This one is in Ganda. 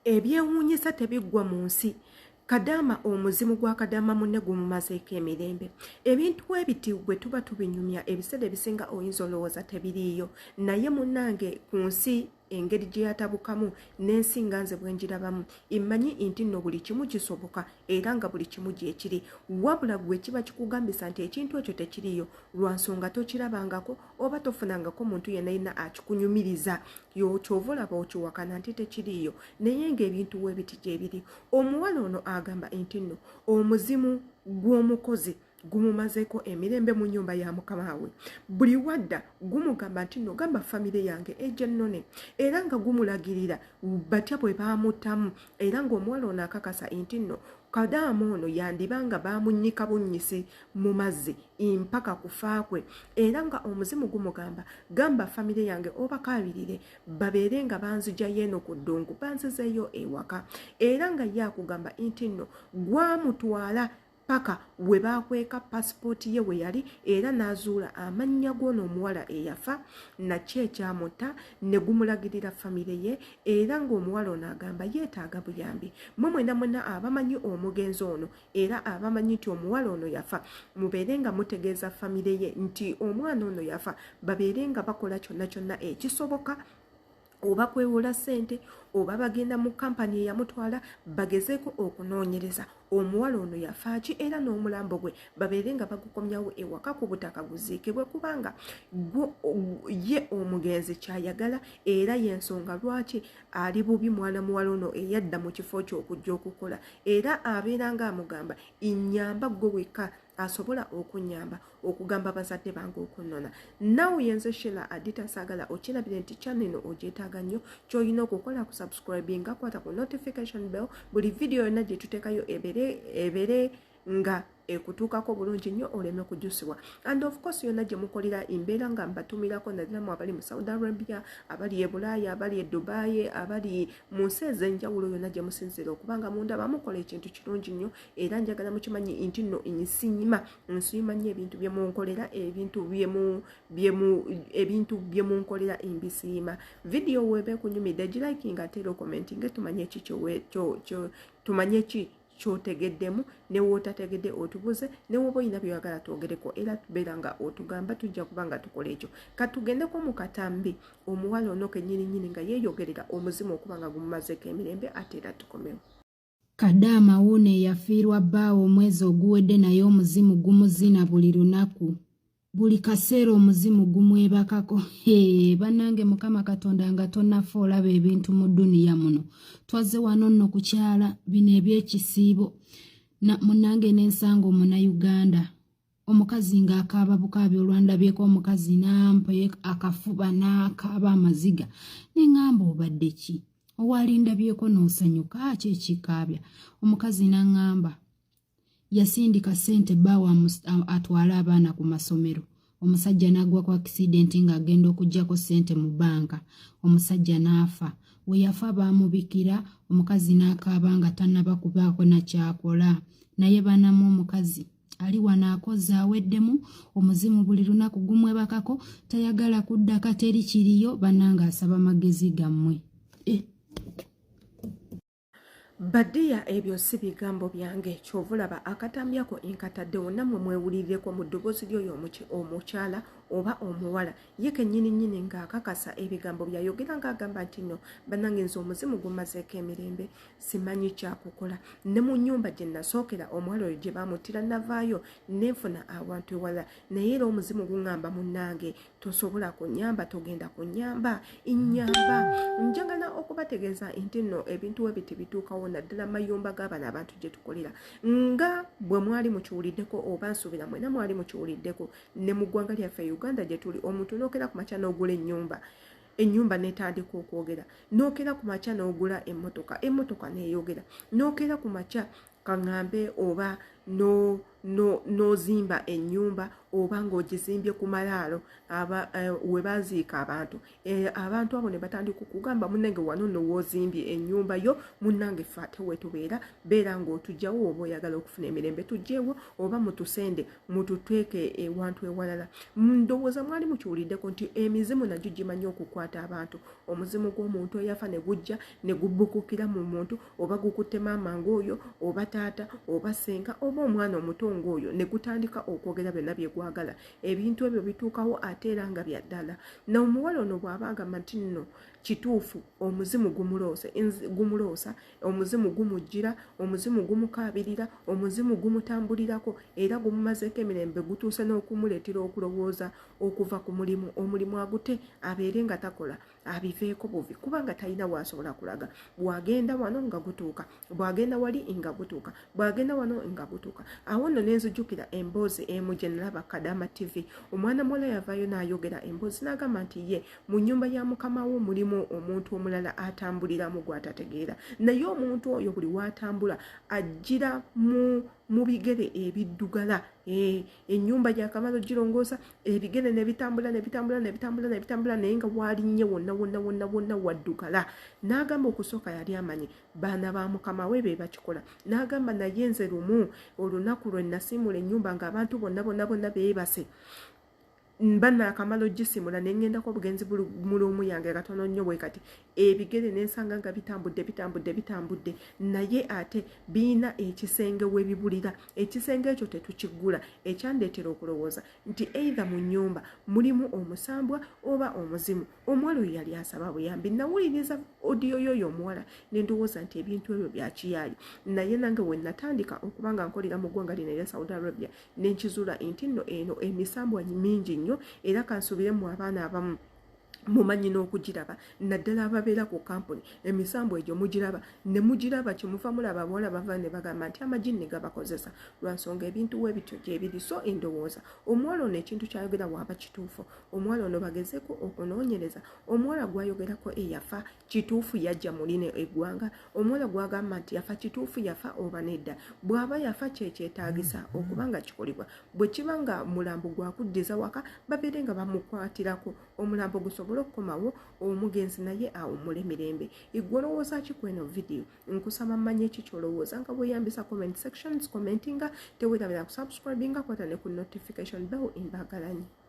Ebyewuunyisa tebiggwa mu nsi. Kadaama omuzimu gwa kadaama munne gumumazeeko emirembe. Ebintu ebiti bwe tuba tubinyumya ebiseera ebisinga oyinza olowooza tebiriiyo, naye munnange ku nsi engeri gye yatabukamu n'ensi nga nze bwe ngirabamu, mmanyi nti nno buli kimu kisoboka era nga buli kimu gyekiri. Wabula gwe kiba kikugambisa nti ekintu ekyo tekiriiyo lwa nsonga tokirabangako oba tofunangako muntu yenna yenna akikunyumiriza, kyova olaba okiwakana nti tekiriiyo, naye ng'ebintu weebiti gyebiri. Omuwala ono agamba nti nno omuzimu gw'omukozi gumumazeeko emirembe mu nnyumba ya mukama we. Buli wadda gumugamba nti nno gamba famire yange ejja nnone, era nga gumulagirira batya bwe baamuttamu. Era ng'omuwala ono akakasa nti nno kadaama ono yandiba nga baamunnyika bunnyisi mu mazzi mpaka kufa kwe, era nga omuzimu gumugamba gamba famire yange obakaabirire babeere nga banzijayo eno ku ddungu banzizeeyo ewaka. Era nga ye akugamba nti nno gwamutwala paka we baakweka pasipooti ye we yali, era n'azuula amannya g'ono omuwala eyafa nakyo ekyamutta ne gumulagirira famire ye. Era ng'omuwala ono agamba yeetaaga buyambi. Mmwe mwena mwena abamanyi omugenzi ono era abamanyi nti omuwala ono yafa, mubeere nga mutegeeza famire ye nti omwana ono yafa, babeere nga bakola kyonna kyonna ekisoboka, oba kwewola ssente oba bagenda mu kampani eyamutwala bagezeeko okunoonyereza omuwala ono yafa ki, era n'omulambo gwe babeere nga bagukomyawo ewaka ku butaka guziikibwe, kubanga ye omugenzi kyayagala, era y'ensonga lwaki ali bubi mwana muwala ono eyadda mu kifo ky'okujja okukola. Era abeera ng'amugamba nnyamba ggwe wekka asobola okunyamba okugamba bazadde bange okunnona. Nawe yenze Sheila Adita, saagala okirabire nti channel eno ogyetaaga nnyo. Ky'olina okukola ku subscribinga, kwata ku notification bell, buli video yonna gye tuteekayo ebeere nga ekutuukako bulungi nnyo oleme kujusibwa. And of course yonna gye mukolera embeera nga mbatumirako, naddala mu abali mu Saudi Arabia, abali e Bulaaya, abali e Dubai, abali mu nsi ez'enjawulo, yonna gye musinziira okuba nga mundaba mukola ekintu kirungi nnyo. Era njagala mukimanyi nti nno nsiima, nsiima nnyo ebintu bye munkolera, ebintu bye munkolera mbisiima. Vidiyo weeba ekunyumidde gilikinga, ate era okomentinge tumanye ki kyotegeddemu, ne wootategedde otubuze, ne woba olina byoyagala twogereko era tubeera nga otugamba, tujja kuba nga tukola ekyo. Katugendeko mu katambi omuwala ono kennyini nnyini nga yeeyogerera omuzimu okuba nga gumumazeeko emirembe, ate era tukomewo. Kadaama wuuno eyafiirwa bbaawe omwezi oguwedde, naye omuzimu gumuzina buli lunaku, buli kaseera omuzimu gumwebakako. Bannange, Mukama Katonda, nga tonnafa olaba ebintu mu dduniya muno. Twazze wano nno kukyala bino ebyekisiibo, munnange, n'ensanga omunnayuganda omukazi ng'akaaba bukaabi. Olwandabyeko omukazi n'ampa akafuba n'akaaba amaziga, ne ŋŋamba, "Obadde ki? Owalindabyeko n'osanyuka, ki ekikaabya?" Omukazi n'aŋŋamba yasindika ssente bbaawe atwale abaana ku masomero, omusajja n'agwa ku accident ng'agenda okuggyako ssente mu banka, omusajja n'afa. We yafa baamubikira, omukazi n'akaaba nga tannaba kubaako nakyakola. Naye banamu, omukazi ali wano akoze aweddemu, omuzimu buli lunaku gumwebakako, tayagala kuddaka, teri kiriyo. Bannange, asaba magezi gammwe, eh. Badiya, ebyo si bigambo byange. Kyova olaba akatambi ako nkataddewo, nammwe mwewulirireko mu ddoboozi ly'oyo omukyala oba omuwala ye kennyini nnyini ng'akakasa ebigambo byayogera, ng'agamba nti nno bannange, nze omuzimu gumazeeko emirembe, simanyi kyakukola. Ne mu nnyumba gye nasookera omuwala oyo gye bamuttira, navaayo nenfuna awantu ewalala, naye era omuzimu guŋŋamba, munnange tosobola kunyamba, togenda kunyamba, nyamba. Njagala okubategeeza nti nno ebintu we biti bituukawo, naddala mayumba g'abano abantu gye tukolera, nga bwe mwali mukiwuliddeko, oba nsuubira mwena mwali mukiwuliddeko, ne mu ggwanga lyaffe Uganda gye tuli, omuntu n'okera ku makya n'ogula ennyumba, ennyumba netandika okwogera, n'okera ku makya n'ogula emmotoka, emmotoka neeyogera, n'okera ku makya kaŋŋambe oba N'ozimba ennyumba oba ng'ogizimbye ku malaalo we baziika abantu, abantu abo ne batandika okugamba, "Munnange, wano nno w'ozimbye ennyumba yo, munnange, ffe ate wetubeera, beera ng'otugjawo. Oba oyagala okufuna emirembe, tugyewo oba mutusende mututeeke ewantu ewalala." Ndowooza mwali mukiwuliddeko nti emizimu nagyo gimanyi okukwata abantu. Omuzimu gw'omuntu eyafa ne gujja ne gubbukukira mu muntu, oba gukutte maama ng'oyo, oba taata, oba ssenga, oba omwana omuto ng'oyo, ne gutandika okwogera byonna bye gwagala. Ebintu ebyo bituukawo ate era nga bya ddala. N'omuwala ono bw'aba agamba nti nno kituufu omuzimu gumuloosa, omuzimu gumujjira, omuzimu gumukaabirira, omuzimu gumutambulirako era gumumazeeko emirembe, gutuuse n'okumuleetera okulowooza okuva ku mulimu, omulimu agute abeere nga takola, abiveeko buvi, kubanga talina waasobola kulaga. Bw'agenda wano nga gutuuka, bw'agenda wali nga gutuuka, bw'agenda wano nga gutuuka. Awo nno nenzijukira emboozi emu gye nalaba Kadama TV. Omwana muwala yavaayo n'ayogera emboozi n'agamba nti ye mu nnyumba ya mukama wo mulimu omuntu omulala atambuliramu gw'atategeera, naye omuntu oyo buli w'atambula ajjira mu bigere ebiddugala. Ennyumba gyakamala ogirongoosa, ebigere ne bitambula, ne bitambula, ne bitambula, ne bitambula, naye nga walinnye wonna wonna wonna wonna waddugala. N'agamba okusooka yali amanyi baana ba mukama we be bakikola. N'agamba, "Naye nze lumu olunaku lwe nasiimula ennyumba ng'abantu bonna bonna bonna beebase, mba naakamala ogisimula, ne ŋŋendako obugenzi mu room yange katono nnyo bwe kati, ebigere nensanga nga bitambudde, bitambudde, bitambudde, naye ate biina ekisenge webibulira. Ekisenge ekyo tetukiggula. Ekyandeetera okulowooza nti either mu nnyumba mulimu omusambwa oba omuzimu." Omuwala oyo yali asaba buyambi. Nawuliriza audio yoyo omuwala ne ndowooza nti ebintu ebyo byakiyaali, naye nange we natandika okuba nga nkolera mu ggwanga lino erya Saudi Arabia, nenkizuula nti nno eno emisambwa mingi nnyo, era kansubiremu abaana abamu mumanyi n'okugiraba, naddala ababeera ku kampuni. Emisambu egyo mugiraba ne mugiraba, kyemuva mulaba abawala bava ne bagamba nti amajinni gabakozesa, lwansonga ebintu webityo gyebiri. So endowooza omuwala ono ekintu kyayogera waaba kituufu, omuwala ono bagezeko okunoonyereza. Omuwala gwayogerako eyafa, kituufu yajja mulino eggwanga? Omuwala gwagamba nti yafa, kituufu yafa oba nedda? Bw'aba yafa, kyekyetaagisa okuba nga kikolebwa. Bwe kiba nga mulambo gwakuddiza waka, babeere nga bamukwatirako omulambo gusobole okukomawo, omugenzi naye awummule mirembe. Igwe olowooza ki ku eno vidiyo? Nkusaba mmanye ki kyolowooza nga bweyambisa comment sections, commentinga. Teweerabira kusubscribinga, kwata ne ku notification bell. Mbagalanyi.